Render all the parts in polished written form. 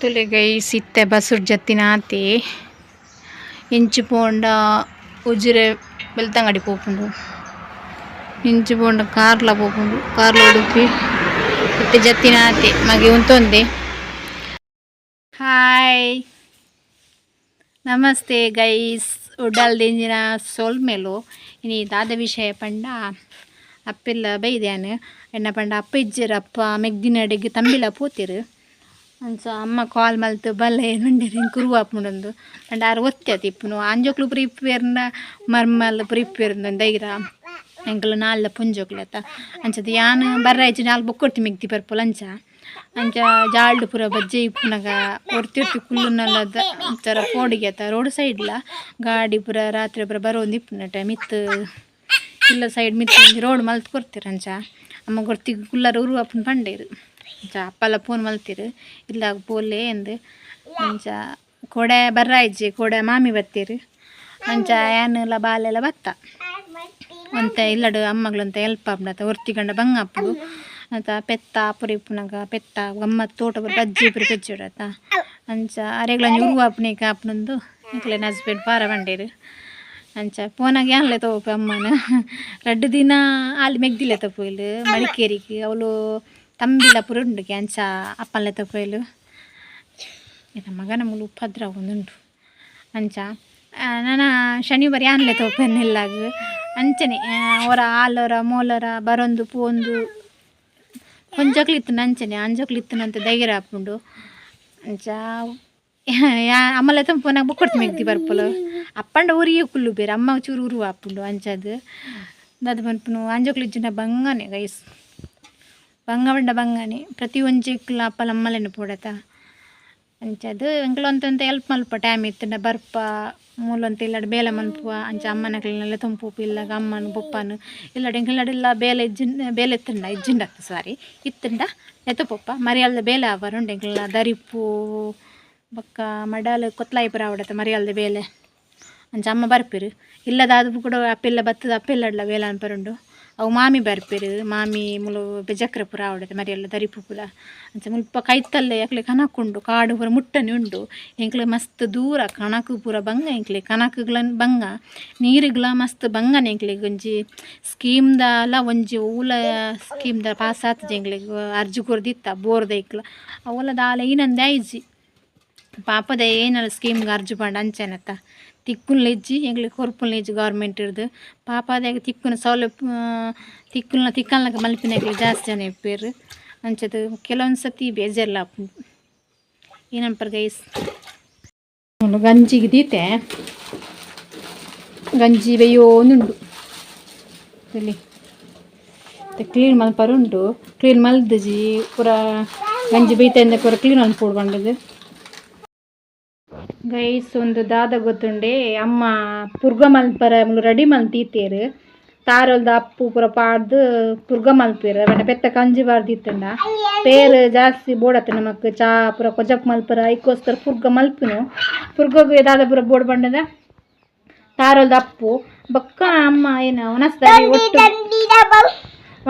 ತುಲೆ guys, ಇತ್ತೆ ಬಸ್ಸುಡ್ ಜತ್ತಿನಾತೆ. ಇಂಚಿ ಪೋಂಡ ಉಜಿರೆ ಬೆಳ್ತಂಗಡಿ ಪೋಪುಂಡು. ಇಂಚಿ ಪೋಂಡ ಕಾರ್ಲ ಪೋಪುಂಡು, ಕಾರ್ಲ, ಉಡುಪಿ. ಇತ್ತೆ ಜತ್ತಿನಾತೆ, ಮಗೆ ಉಂತೊಂದೆ. Hi, namaste guys. ಉಡಲ್ ದಿಂಜಿನ ಸೊಲ್ಮೆಲು. ಇನಿ ದಾದ ವಿಷಯ ಪಂಡ, ಅಪ್ಪೆಲ್ಲ ಬೈದ್ಯಾನ್. ಎನ್ನ ಪಂಡ ಅಪ್ಪ ಇಜ್ಜೆರ್, ಅಪ್ಪ ಮೆಗ್ದಿನಡೆಗ್ ತಂಬಿಲ ಪೋತೆರ್. ಅಂಚ ಅಮ್ಮ ಕಾಲ್ ಮಲ್ತ್ ಬಲ್ಲೆ ಪಂಡೆರ್. ಎಂಕ್ ಉರು ಆಪುಂಡಂದು ಪಂಡ ಆರ್ ಒತ್ತೆ ಇಪ್ಪುನು. ಆಂಜೋಕ್ಲು ಪೂರ ಇಪ್ಪುವೆರ್ಂಡ, ಮರ್ಮಲ್ ಪೂರ ಇಪ್ಪುವೆರ್ ದೈರ. ಎಂಕುಲು ನಾಲ್ ಪೊಂಜೋಕ್ಲು ಅತ್ತ. ಅಂಚದ ಯಾನ್ ಬರ್ರಾಯ್ಚಿ, ನಾಲ್ ಬೊಕ್ಕೊರ್ತಿ ಮೆಗ್ದಿ ಬರ್ಪೊಲು. ಅಂಚ ಅಂಚ ಜಾಲ್ಡ್ ಪೂರ ಬಜ್ಜೆ ಇಪ್ಪುನಗ ಒರ್ತಿ ಒರ್ತಿ ಕುಲ್ಲುನಲ ಒಂಥರ ಪೋಡಿಗೆ ಅತ್ತ. ರೋಡ್ ಸೈಡ್ಲ ಗಾಡಿ ಪೂರ ರಾತ್ರಿ ಪೂರ ಬರೋಂದು ಇಪ್ಪುನಟ. ಮಿತ್ತ್ ಇಲ್ಲ ಸೈಡ್ ಮಿತ್ತ್ ಒಂಜಿ ರೋಡ್ ಮಲ್ತ್ ಕೊರ್ತೆರ್. ಅಂಚ ಅಮ್ಮ ಒರ್ತಿಗ್ ಕುಲ್ಲರ ಉರು ಆಪುಂಡು ಪಂಡೇರು. ಅಂಚ ಅಪ್ಪಲ ಫೋನ್ ಮಲ್ತೆರ್, ಇಲ್ಲಾಗ ಪೋಲೆ ಅಂದ್. ಅಂಚ ಕೋಡೆ ಬರ್ರಾಯ್ಜಿ, ಕೋಡೆ ಮಾಮಿ ಬತ್ತೆರ್. ಅಂಚ ಯಾನುಲ ಬಾಲೆಲ ಬತ್ತ. ಒಂತೆ ಇಲ್ಲಡ್ ಅಮ್ಮಗ್ಲಂತ ಎಲ್ಪ್ ಆಪುಂಡತ. ಒರ್ತಿ ಗಂಡ ಬಂಗ ಆಪುಂಡು ಅತ. ಪೆತ್ತ ಪೂರ ಇಪ್ಪುನಗ ಪೆತ್ತ ಗಮ್ಮತ್, ತೋಟ ಪೂರ ಬಜ್ಜಿ ಪೂರ ಪೆಜ್ಜೊಡತ. ಅಂಚ ಅರೆಗ್ಲ ಒಂಜಿ ಉರು ಆಪುನೇಕ ಆಪುನಂದು ಎಂಕ್ಲೆನ ಹಸ್ಬೆಂಡ್ ಪಾರ ಪಂಡೇರು. ಅಂಚ ಪೋನಾಗ ಯಾನ್ಲೆ ತೋಪೆ ಅಮ್ಮನ. ರಡ್ಡ್ ದಿನ ಆಲ್ ಮೆಗ್ದಿಲೆ ತೋಪೊಯ್ಲು ಮಡಿಕೇರಿಗೆ. ಅವಳು ತಂಬಿಲ ಪೂರ ಉಂಡುಗೆ. ಅಂಚ ಅಪ್ಪನ್ಲೆ ತೋಪೊಯ್ಲು. ಎನ್ನ ಮಗನ ಮೂಲು ಉಪದ್ರ ಒಂದುಂಡು. ಅಂಚ ನನ ಶನಿವಾರ ಯಾನ್ಲೆ ತೋಪೆನ್ ಇಲ್ಲಾಗ್. ಅಂಚನೆ ಒರ ಆಲೊರ ಮೋಲೊರ ಬರೊಂದು ಪೋಂದು. ಒಂಜಕ್ಲು ಇತ್ತುಂಡ ಅಂಚನೆ, ಅಂಜಕ್ಲು ಇತ್ತುಂಡಂತ ಧೈರ್ಯ ಆಪುಂಡು. ಅಂಚ ಯಾ ಅಮ್ಮಲೆ ತಂಪುನಾಗ ಬೊಕ್ಕೊರ್ತಿ ಮೆಗ್ದಿ ಬರ್ಪೊಲು. ಅಪ್ಪಂಡ ಊರಿಗೆ ಕುಲ್ಲು ಬೇರೆ, ಅಮ್ಮ ಚೂರು ಉರು ಆಪುಂಡು. ಅಂಚದು ದಾದ ಪನ್ಪುನು, ಅಂಜೋಕ್ಲು ಇಜ್ಜಿಂಡ ಬಂಗನೆ ಗೈಸ್, ಬಂಗ ಪಂಡ ಬಂಗನೆ. ಪ್ರತಿ ಒಂಜೆಕ್ಲ ಅಪ್ಪಲ ಅಮ್ಮಲೆನ ಪೋಡತ. ಅಂಚದು ಎಂಕ್ಲ ಒಂತೆ ಎಲ್ಪ್ ಮಲ್ಪ ಟೈಮ್ ಇತ್ತುಂಡ ಬರ್ಪ. ಮೂಲೊಂತೆ ಇಲ್ಲಡ್ ಬೇಲೆ ಮನ್ಪುವ. ಅಂಚ ಅಮ್ಮನಕ್ಲೆನೆಲ್ಲ ತಂಪು ಇಲ್ಲಾಗ ಅಮ್ಮನ ಪೊಪ್ಪನು ಇಲ್ಲಡ್. ಎಂಕ್ಲೆನಡೆಲ್ಲ ಬೇಲೆ ಇಜ್ಜಿಂಡ, ಬೇಲೆ ಇತ್ತುಂಡ, ಇಜ್ಜಿಂಡತ್ತು, ಸಾರಿ, ಇತ್ತುಂಡ ಲೆತ್ತ ಪೊಪ್ಪ. ಮರಿಯಾಲ್ದ ಬೇಲೆ ಆವರ ಉಂಡು ಎಂಕ್ಲೆನ. ದರಿಪು ಬೊಕ್ಕ ಮಡಲ್ ಕೊತ್ಲಾಯಿ ಪೂರ ಆವಡತ್ತ ಮರಿಯಾಲ್ದ ಬೇಲೆ. ಅಂಚ ಅಮ್ಮ ಬರ್ಪೆರು. ಇಲ್ಲದಾದ ಕೂಡ ಅಪ್ಪೆಲ್ಲ ಬತ್ತದ, ಅಪ್ಪೆಲ್ಲಡ್ಲ ಬೇಲೆ ಅನ್ಪರುಂಡು. ಅವು ಮಾಮಿ ಬರ್ಪೆರು. ಮಾಮಿ ಮುಲು ಬೆಜಕ್ರೆ ಪೂರ ಆವಡತ್ತೆ ಮರಿಯಲ್ಲ ದರಿಪು ಪೂರ. ಅಂಚ ಮುಲ್ಪ ಕೈತಲ್ಲೇ ಅಕ್ಲೆ ಕನಕ್ ಉಂಡು. ಕಾಡು ಪೂರ ಮುಟ್ಟನೆ ಉಂಡು. ಎಂಕ್ಲೆ ಮಸ್ತ್ ದೂರ. ಕಣಕ್ ಪೂರ ಬಂಗ ಎಂಕ್ಲೆ, ಕನಕ್ಗ್ಲ ಬಂಗ, ನೀರುಗ್ಲ ಮಸ್ತ್ ಬಂಗನೆ ಎಂಕ್ಲೆಗ್. ಒಂಜಿ ಸ್ಕೀಮ್ದಾಲ ಒಂಜಿ ಒವ್ಲ ಸ್ಕೀಮ್ದ ಪಾಸ್ ಆತುಜಿ ಎಂಕ್ಲೆಗ್. ಅರ್ಜಿ ಕೊರ್ದಿತ್ತ ಬೋರ್ದೈಕ್ಲ, ಅವುಲ ದಾಲ ಈನಂದೆ ಆಯ್ಜಿ. ಪಾಪದ ಏನಲ್ಲ ಸ್ಕೀಮ್ಗೆ ಅರ್ಜಿ ಪಂಡ ಅಂಚೆನತ್ತ ತಿಕ್ಕುನ್ಲ ಇಜ್ಜಿ, ಎಂಕ್ಲೆಗ್ ಕೊರ್ಪುನ್ಲ ಇಜ್ಜಿ ಗೌರ್ಮೆಂಟ್ ಇರ್ದು. ಪಾಪದಾಗ ತಿಕ್ಕುನ ಸೌಲಭ್ಯ ತಿಕ್ಕುನ ತಿಕ್ಕಲ್ನಕ ಮಲ್ಪಿನಕ್ಲೆ ಜಾಸ್ತಿ ಜನ ಇಪ್ಪೆರ್. ಅಂಚದ ಕೆಲವೊಂದು ಸತಿ ಬೇಜಾರ್ಲ ಆಪುಂಡು. ಏನನ್ಪರ್ ಗೈಸ್? ಗಂಜಿಗೆ ದೀತೆ, ಗಂಜಿ ಬೇಯೋಂದುಂಡು. ಇಲ್ಲಿ ಕ್ಲೀನ್ ಮಲ್ಪರುಂಡು. ಕ್ಲೀನ್ ಮಲ್ದಿಜಿ. ಪೂರ ಗಂಜಿ ಬೇಯ್ತಾ ಪೂರ ಕ್ಲೀನ್ ಮಲ್ಪೊಡು ಪಂಡದು. ಗೈಸ್, ಒಂದು ದಾದ ಗೊತ್ತುಂಡೆ? ಅಮ್ಮ ಪುರ್ಗ ಮಲ್ಪರ ಮುಲು ರೆಡಿ ಮಲ್ತೀತೇರು. ತಾರೊಲ್ದ ಅಪ್ಪು ಪೂರ ಪಾಡ್ದು ಪುರ್ಗ ಮಲ್ಪೆರ್. ಬಟ್ ಪೆತ್ತ ಕಂಜಿ ಬಾರ್ದಿತ್ತುಂಡ ಪೇರ್ ಜಾಸ್ತಿ ಬೋಡತ್ತೆ ನಮಕ್. ಚಾ ಪೂರ ಕೊಜಪ್ ಮಲ್ಪರ, ಐಕೋಸ್ಕರ ಪುರ್ಗ ಮಲ್ಪುನು. ಪುರ್ಗಗ್ ದಾದ ಪೂರ ಬೋಡು ಪಂಡದ ತಾರೊಲ್ದ ಅಪ್ಪು ಬೊಕ್ಕ ಅಮ್ಮ ಏನ ಒನಸ್ದಾರಿ, ಒಟ್ಟು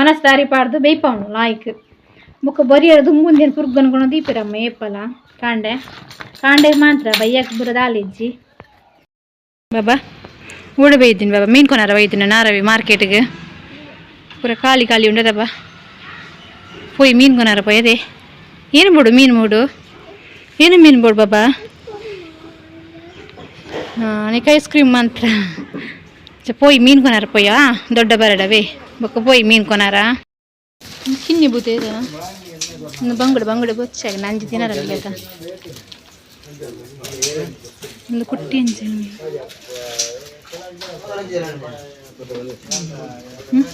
ಒನಸ್ದಾರಿ ಪಾಡ್ದು ಬೇಯ್ಪವನು ಲಾಯ್ಕ್. ಬೊಕ್ಕ ಬರಿಯರ ದುಂಬುಂದೇನು ಪುರ್ಗನ್ ಕೊಣ ದೀಪೆರಮ್ಮ ಏಪಲ ಕಾಂಡೆ ಕಾಂಡೆ ಮಾತ್ರ. ಬಯ್ಯಕ್ ಪೂರ ದಾಲಿಜ್ಜಿ. ಬಾಬಾ, ಊಡ ಬೈತೀನಿ ಬಾಬಾ. ಮೀನು ಕೊನಾರ ಬೈತೀನಿ ನಾರವಿ ಮಾರ್ಕೆಟ್ಗೆ. ಪೂರ ಖಾಲಿ ಖಾಲಿ ಉಂಡದಬ್ಬ. ಪೋಯ್ ಮೀನು ಕೊನಾರ ಪೋಯ್. ಅದೇ ಏನು ಬೋಡು? ಮೀನು ಬೋಡು. ಏನು ಮೀನು ಬೋಡು ಬಾಬಾ? ಹಾಂ, ನಿಕ್ ಐಸ್ ಕ್ರೀಮ್ ಮಾತ್ರ. ಪೋಯ್ ಮೀನು ಕೊನಾರ ಪೋಯಾ. ದೊಡ್ಡ ಬರಡವೇ ಬೊಕ್ಕ ಪೋಯ್ ಮೀನು ಕೊನಾರ. ಕಿನ್ನಿ ಬೂತೆ ಇನ್ನು ಬಂಗುಡೆ, ಬಂಗುಡೆ ಬೊಚ್ಚಾಗ ನಂಜಿ ತಿನ್ನರಲ್ಲ. ಒಂದು ಕುಟ್ಟಿ ಅಂಚೆ. ಹ್ಮ್?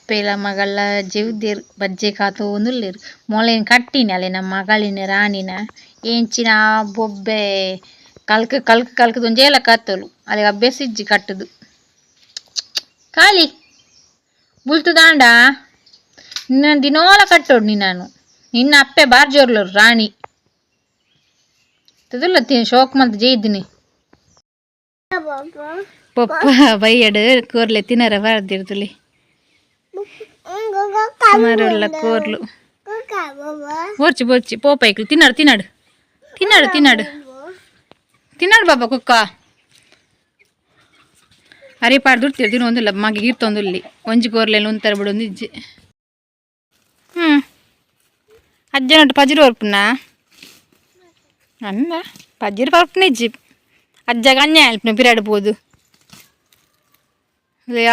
ಪೇಲ ಮಗಳ ಜೆವ್ದೇರ್ ಬಜ್ಜೆ ಕಾತೊಂದುಲ್ಲೆರ್. ಮೊಲೆನ್ ಕಟ್ಟಿನಿ ಅಲೆನ ಮಗಳಿನ ರಾಣಿನ. ಎಂಚಿನ ಬೊಬ್ಬೆ ಕಲ್ಕ್ ಕಲ್ಕ್ ಕಲ್ಕ್ ಒಂಜೇಲ ಕತ್ತೊಲು. ಅಲೆಗ್ ಅಭ್ಯಾಸ ಇಜ್ಜಿ ಕಟ್ಟುದು. ಖಾಲಿ ಬುಲ್ತುದಾಂಡ ನಿನ್ನ ದಿನೋಲ ಕಟ್ಟೋಡು ನಿನ್ನನು. ನಿನ್ನ ಅಪ್ಪೆ ಬಾರ್ ಜೋರ್ಲರು ರಾಣಿ ತದುಲ್ಲ ಶೋಕ್ ಮಲ್ತ್ ಜೈದಿನಿ. ಪೊಪ್ಪ ಬೈಯಡ್ ಕೋರ್ಲೆ ತಿನ್ನರ ಬಾರ್ದಿರ್ತುಲಿ. ಸುಮಾರುಳ್ಳ ಕೋರ್ಲು ಬೋರ್ಚಿ ಬೋರ್ಚಿ ಪೋಪೈಕ್ಲು ತಿನ್ನಾಡು ತಿನ್ನಾಡು ತಿನ್ನಾಡು ತಿನ್ನಾಡು ತಿನ್ನಾಡು ಬಾಬಾ ಕುಕ್ಕ ಅರೆ ಪಾಡ್ ದುಡ್ತೀರಿ ತಿನ್ನೊಂದಿಲ್ಲ ಮಗೆ ಗಿರ್ತೊಂದುಲ್ಲಿ ಒಂಜಿ ಕೋರ್ಲೆಲ್ಲ ಉಂತಾರೆ ಬಿಡೊಂದು ಇಜ್ಜಿ. ಹ್ಞೂ ಅಜ್ಜನೊಟ್ಟು ಪಜಿರು ಬರ್ಪುನ ಅನ್ನ ಪಜಿರು ಬರ್ಪುನ ಇಜ್ಜಿ ಅಜ್ಜಗ ಅನ್ಯಾಯ ಅಲ್ಪನ ಪಿರಾಡ್ಬೋದು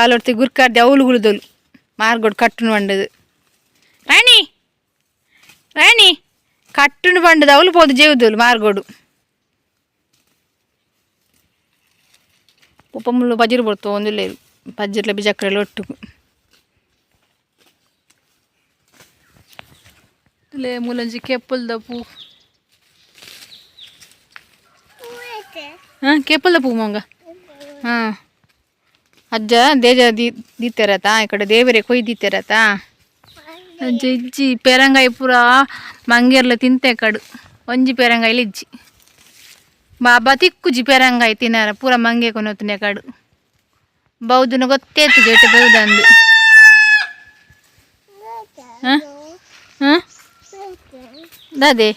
ಆಲೊರ್ತಿ ಗುರ್ಕಾರ್ದಿ ಅವಳು ಗುಳಿದೋಲು ಮಾರ್ಗೋಡು ಕಟ್ಟುನು ಬಂಡದು ರಾಣಿ ರಾಣಿ ಕಟ್ಟುನು ಬಂಡದ ಅವಳು ಪೋದು ಜೇವುದೋಲು ಮಾರ್ಗೋಡು ಉಪ್ಪಮುಳ್ಳು ಪಜಿರು ಬರ್ತೋ ಒಂದಿಲ್ಲ ಪಜ್ಜಿರ್ಲ ಬಿಜಕ್ರೆಲ್ಲ ಒಟ್ಟುಗು ಲೇ ಮೂಲಂಜಿ ಕೆಪ್ಪಲ್ದ ಪೂ. ಹಾಂ ಕೇಪಲ್ದ ಪೂ ಮಂಗ. ಹಾಂ ಅಜ್ಜ ದೇಜ ದೀ ದೀತೆರತ ಈ ಕಡೆ ದೇವರೇ ಕೊಯ್ ದೀತೆರತ ಅಜ್ಜ ಇಜ್ಜಿ ಪೇರಂಗಾಯಿ ಪೂರ ಮಂಗೇರ್ಲ ತಿಂತೆ ಕಡು ಒಂಜಿ ಪೇರಂಗಾಯಿಲಿ ಇಜ್ಜಿ ಬಾಬಾ ತಿಕ್ಕುಜಿ ಪೇರಂಗಾಯಿ ತಿನ್ನಾರ ಪೂರ ಮಂಗೆ ಕೊನೊತ್ತನೆ ಕಡು ಬೌದುನ ಗೊತ್ತೇತು ಜೇಟೆ ಬೌದಂದು. ಹಾಂ ಹಾಂ ದಾದೆ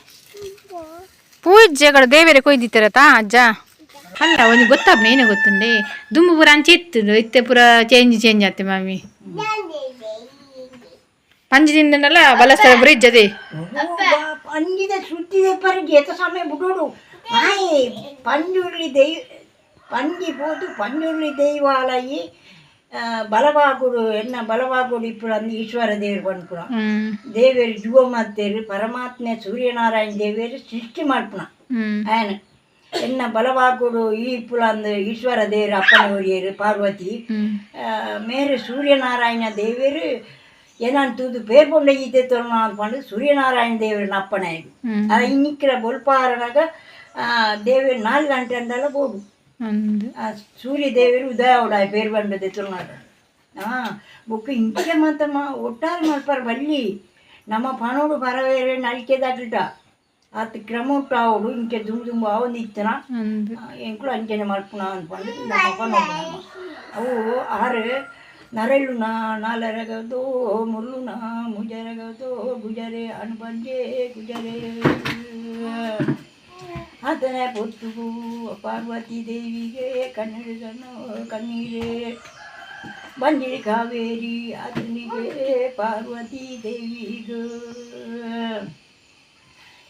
ಪೂಜೆ ಕಡೆ ದೇವರೇ ಕೊಯ್ದಿತ್ತಿರತಾ ಅಜ್ಜ ಅಲ್ಲ ಒಂಜಿ ಗೊತ್ತಾಪ್ನ ಏನೇ ಗೊತ್ತುಂಡೆ ದುಂಬು ಪೂರ ಅಂಚೆ ಇತ್ತು ಇತ್ತೆ ಪೂರ ಚೇಂಜ್ ಚೇಂಜ್ ಆತೆ ಮಾಮಿ ಪಂಜಿ ತಿಂದನಲ್ಲ ಬಲಸ್ತರ ಬ್ರಿಡ್ಜ್ ಅದೇ. ಪಂಜಿದ ಸುದ್ದಿದೆ ಪರಂಜಿ ಎತ್ತ ಸಮಯ ಬಿಡೋಡು ನಾಯಿ ಪಂಜುರ್ಲಿ ದೈವ ಪಂಜಿ ಪೋದು ಪಂಜುರ್ಲಿ ದೈವಾಲಯಿ ಬಲವಾಗುಡು ಎನ್ನ ಬಲವಾಗುಡು ಇಪ್ಪು ಅಂದು ಈಶ್ವರ ದೇವರು ಪನ್ಪುನ. ಹ್ಮ್. ದೇವರು ಜುವ ಮತ್ತೇರು ಪರಮಾತ್ಮೆ ಸೂರ್ಯನಾರಾಯಣ ದೇವರು ಸೃಷ್ಟಿ ಮಾಡ್ಪುನ. ಹ್ಮ್. ಆಯನ ಎನ್ನ ಬಲವಾಗುಡು ಈ ಇಪ್ಪುಲಂದು ಈಶ್ವರ ದೇವರು ಅಪ್ಪನ ಒರಿಯರು ಪಾರ್ವತಿ. ಹ್ಮ್. ಮೇರು ಸೂರ್ಯನಾರಾಯಣ ದೇವರು ಏನಾನ್ ತೂದು ಪೇರ್ ಪೊಂಡ ಈತೆ ತೊರಣ ಅಂದ್ಕೊಂಡು ಸೂರ್ಯನಾರಾಯಣ ದೇವರನ್ನ ಅಪ್ಪನ. ಹ್ಮ್. ಅದ ಇನ್ನಿಕ್ಕಿರ ಬೊಲ್ಪಾರನಾಗ ದೇವರು 4 ಗಂಟೆ ಅಂದಲ್ಲ ಬೋಡು. ಒಂದು ಆ ಸೂರ್ಯ ದೇವರು ಉದಯ ಉಡಾಯ ಪೇರ್ ಬಂಡದೆ ತುಳುನಾಡ ಹಾಂ ಬೊಕ್ಕ ಇಂಚೆ ಮಾತ ಮಾ ಒಟ್ಟಾರೆ ಮಲ್ಪಾರ ಬಲ್ಲಿ ನಮ್ಮ ಪಣೋಡು ಪರವೇರೆ ನಳಿಕೆದಾಗ್ಲಿಟ ಆತ ಕ್ರಮ ಉಟ್ಟಾವಡು ಇಂಚೆ ದುಂಬು ದುಂಬು ಆವೊಂದು ಇತ್ತನ. ಒಂದು ಎಂಕುಲು ಅಂಚನೆ ಮಲ್ಪುನ ಅಂದ್ಕೊಂಡು ನಮ್ಮ ಪಣೋಡು ನಮ್ಮ ಅವು ಆರು ನರೆಳುನ ನಾಲರಗದೋ ಮುಳ್ಳುನ ಮುಜರಗದೋ ಗುಜರೆ ಅನುಬಂಜೆ ಗುಜರೆ ಆತನ ಪೊತ್ತುಗು ಪಾರ್ವತಿ ದೇವಿಗೆ ಕಣ್ಣೀರನು ಕಣ್ಣೀರೇ ಬಂದಿರಿ ಕಾವೇರಿ ಆತನಿಗೆ ಪಾರ್ವತಿ ದೇವಿಗೆ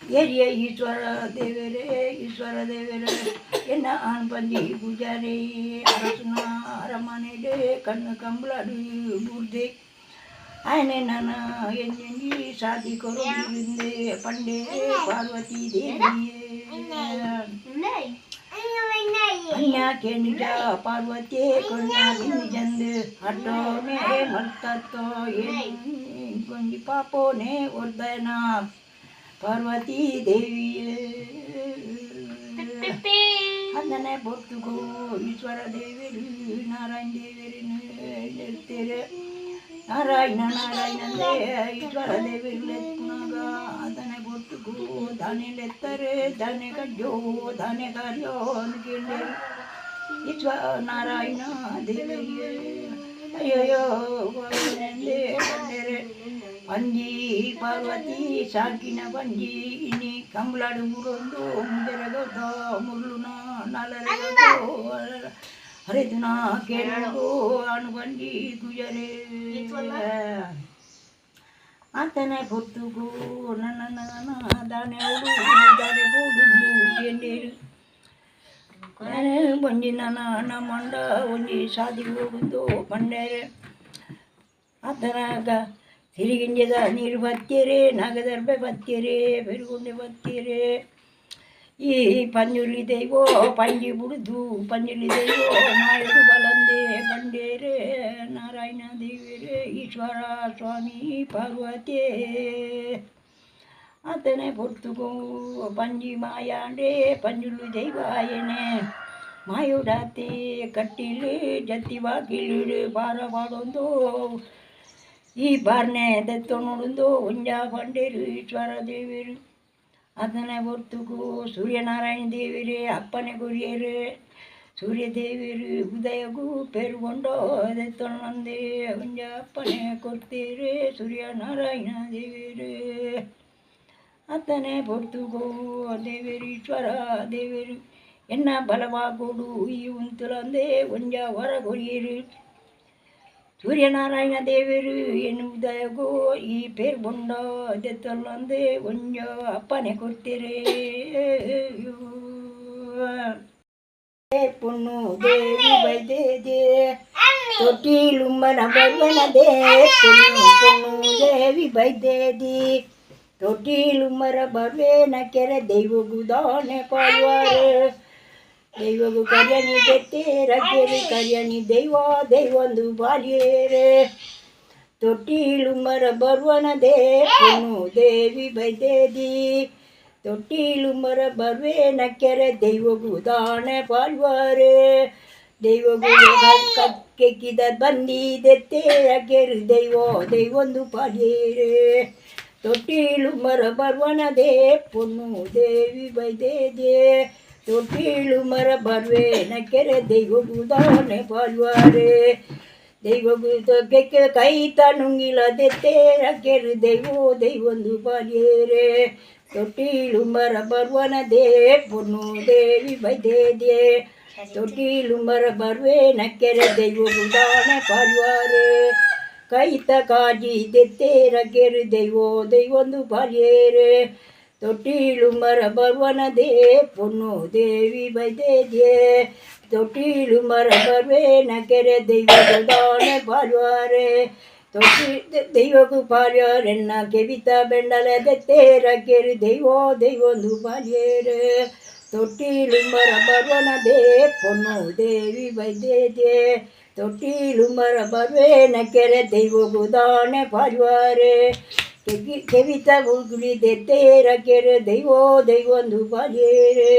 ಏರಿಯ ಈಶ್ವರ ದೇವರೇ ಈಶ್ವರ ದೇವರೇ ಎನ್ನ ಆಣ್ ಬಂದಿ ಪೂಜಾರಿ ಅರಸುನ ಅರಮನೆಡೆ ಕಣ್ಣು ಕಂಬಳಡು ಬುರ್ದೆ ಆಯನೆ ನನ್ನ ಎಂಜಿ ಸಾದಿ ಕೊರುಂದೆ ಪಂಡೆ ಪಾರ್ವತಿ ದೇವಿಯೇ ಕನ್ಯಾಕೆ ನಿಜ ಪಾರ್ವತಿ ಕರುಣಾ ನಿಜಂದು ಅಡ್ಡೋನೆ ಮರ್ತತ್ತೋ ಕೊಂಜಿ ಪಾಪೋನೆ ಒರ್ದನ ಪಾರ್ವತಿ ದೇವಿಯೇ ಅದನ್ನೇ ಪೊತ್ತುಗೋ ಈಶ್ವರ ದೇವರು ನಾರಾಯಣ ದೇವರು ನಿರ್ತೀರ ನಾರಾಯಣ ನಾರಾಯಣ ಈಶ್ವರ ದೇವರು ಲೆತ್ನಾಗ ಅದನ್ನೇ ಪೊತ್ತುಗೋ ದಾನೆ ಲೆತ್ತರೆ ದಾನೆ ಕಡ್ಜೋ ದಾನೆ ಕಾರ್ಯೋ ಅಂದ್ಕೊಂಡೇರು ಈಶ್ವರ ನಾರಾಯಣ ದೇವರಿಯೇ ಅಯ್ಯಯ್ಯೋ ಪಂಡೇರೆ ಪಂಜಿ ಪಾರ್ವತಿ ಸಾಕಿನ ಪಂಜಿ ಇನಿ ಕಂಬಳಾಡು ಮುರೊಂದು ಮುಜರಗೌತ ಮುರುಳುನ ನಾಲರಗೌತೋ ಹರಿದುನ ಕೇಳೋ ಅನು ಬಂಜಿ ಗುಜರೆ ಆತನ ಪೊತ್ತುಗು ನನ್ನ ದಾನೆ ಉಡು ದಾನೆ ಬೋಡುಂದು ಕೇಂಡೇರು ಒಂಜಿ ನನ್ನ ಮಂಡ ಒಂಜಿ ಸಾದಿ ಹೋಗುದು ಪಂಡೇರೆ ಆತನಾಗ ಸಿರಿಗಿಂಜದ ನೀರು ಬತ್ತೀರಿ ನಾಗದರ್ಬೆ ಬತ್ತೀರಿ ಬೆರುಗುಂಡೆ ಬತ್ತೀರಿ ಈ ಪಂಜುರ್ಲಿ ದೈವೋ ಪಂಜಿ ಬುಡುದು ಪಂಜುರ್ಲಿ ದೈವೋ ಮಾಯಡು ಬಲಂದೆ ಬಂಡೇರೆ ನಾರಾಯಣ ದೇವರೇ ಈಶ್ವರ ಸ್ವಾಮಿ ಪಾರ್ವತಿ ಆತನೇ ಪೊರ್ತುಗು ಪಂಜಿ ಮಾಯಾಂಡೆ ಪಂಜುರ್ಲಿ ದೈವಾಯನೆ ಮಾಯುಡಾತಿ ಕಟ್ಟಿಲು ಜತ್ತಿ ಬಾಕಿಲು ಬಾರ ಬಾಡೊಂದು ಈ ಬಾರ್ನೆ ದತ್ತು ನೋಡುಂದು ಒಂಜ ಬಂಡೇರು ಈಶ್ವರ ದೇವರು ಅದನ್ನೇ ಹೊರ್ತುಗು ಸೂರ್ಯನಾರಾಯಣ ದೇವರೇ ಅಪ್ಪನೆ ಗುರಿಯರು. ಸೂರ್ಯದೇವರು ಉದಯಗು ಪೇರುಗೊಂಡೋ ದೆತ್ತೊಂದೆ ಒಂಜಪ್ಪನೆ ಕೊರ್ತೀರೆ ಸೂರ್ಯನಾರಾಯಣ ದೇವರು. ಅತ್ತನೆ ಪೊರ್ತುಗೋ ದೇವೇರೀಶ್ವರ ದೇವರು ಎನ್ನ ಬಲವಾಗೋಡು ಈ ಉಂತುಲಂದೇ ಒಂಜ ವರ ಕೊರಿಯರು. ಸೂರ್ಯನಾರಾಯಣ ದೇವರು ಎನ್ನುವುದಗೋ ಈ ಪೇರ್ ಬೊಂಡ ದೆತ್ತೊಲ್ಲಂದೆ ಒಂಜ ಅಪ್ಪನೆ ಕೊರ್ತೀರೆ. ಪೊಣ್ಣು ದೇವಿ ಬೈದೇದೆ ತೊಟ್ಟಿಲುಮ್ಮನ ಬರುವನದೇ. ಪೊಣ್ಣು ಪೊಣ್ಣು ದೇವಿ ಬೈದೇದಿ ತೊಟ್ಟಿಲುಮ್ಮರ ಬರುವೇನ ಕೆರೆ ದೈವಗು ದಾನೆ ಪಾಡುವಾರು. ದೈವಗು ಕರ್ಯಣಿ ದೆತ್ತೇರ ಕೆರೆ ಕರ್ಯಣಿ ದೈವ ದೈವೊಂದು ಬಾಲ್ಯೇರೆ. ತೊಟ್ಟಿಲುಮ್ಮರ ಬರುವನದೇ ಪೊಣ್ಣು ದೇವಿ ಬೈದೇದಿ ತೊಟ್ಟಿಲುಮ್ಮರ ಬರುವೇನ ಕೆರೆ ದೈವಗು ದಾನೆ ಪಾಡುವಾರೆ. ದೈವಗು ಕೆಕ್ಕಿದ ಬಂದಿದೆತ್ತೇರ ಕೆರು ದೈವ ದೈವೊಂದು ಪಾಡ್ಯೇರೆ. ತೊಟ್ಟಿಲು ಮರ ಬರುವನದೇ ಪೊಣ್ಣು ದೇವಿ ಬೈದೇದೆ ತೊಟ್ಟಿಲು ಮರ ಬರುವೇನ ಕೆರೆ ದೈವಗು ದಾನೆ ಪಾಡುವಾರೆ. ದೈವಗು ಕೆಕ್ಕೆ ಕೈ ತನುಂಗಿಲ ದೆತ್ತೇರ ಕೆರು ದೈವ ದೈವೊಂದು ಪಾಡ್ಯೇರೆ. ತೊಟ್ಟಿಲು ಮರ ಬರುವನದೇ ಪೊಣ್ಣು ದೇವಿ ಬೈದೇದೆ ತೊಟ್ಟಿಲು ಮರ ಬರುವೇನ ಕೆರೆ ದೈವಗು ದಾನೆ ಪಾಡುವಾರೆ. ಕೈತ ಕಾಜಿ ದೆತ್ತೇರ ಕೆರು ದೈವ ದೈವೊಂದು ಪಾಡ್ಯೇರೆ. ತೊಟ್ಟಿಲು ಮರ ಬರುವನದೇ ಪೊಣ್ಣು ದೇವಿ ಬೈದೇದೆ ತೊಟ್ಟಿಲು ಮರ ಬರುವೇನ ಕೆರೆ ದೈವಗು ದಾನೆ ಪಾಡುವಾರೆ. ತೊಟ್ಟಿ ದೈವಗು ಪಾಡ್ಯಾರೆನ್ನ ಕೆವಿತ ಬೆಂಡಲ ದೆತ್ತೇರ ಕೆರು ದೈವ ದೈವೊಂದು ಪಾಡ್ಯೇರೆ. ತೊಟ್ಟಿಲು ಮರ ಬರುವನದೇ ಪೊಣ್ಣು ದೇವಿ ಬೈದೇದೆ ತೊಟ್ಟಿಲು ಮರ ಬರುವೇನ ಕೆರೆ ದೈವಗು ದಾನೆ ಪಾಡುವಾರೆ. ಕೆವಿತ ಉಗುಳಿ ದೆತ್ತೇರ ಕೆರೆ ದೈವ ದೈವೊಂದು ಪಾಡ್ಯೇರೆ.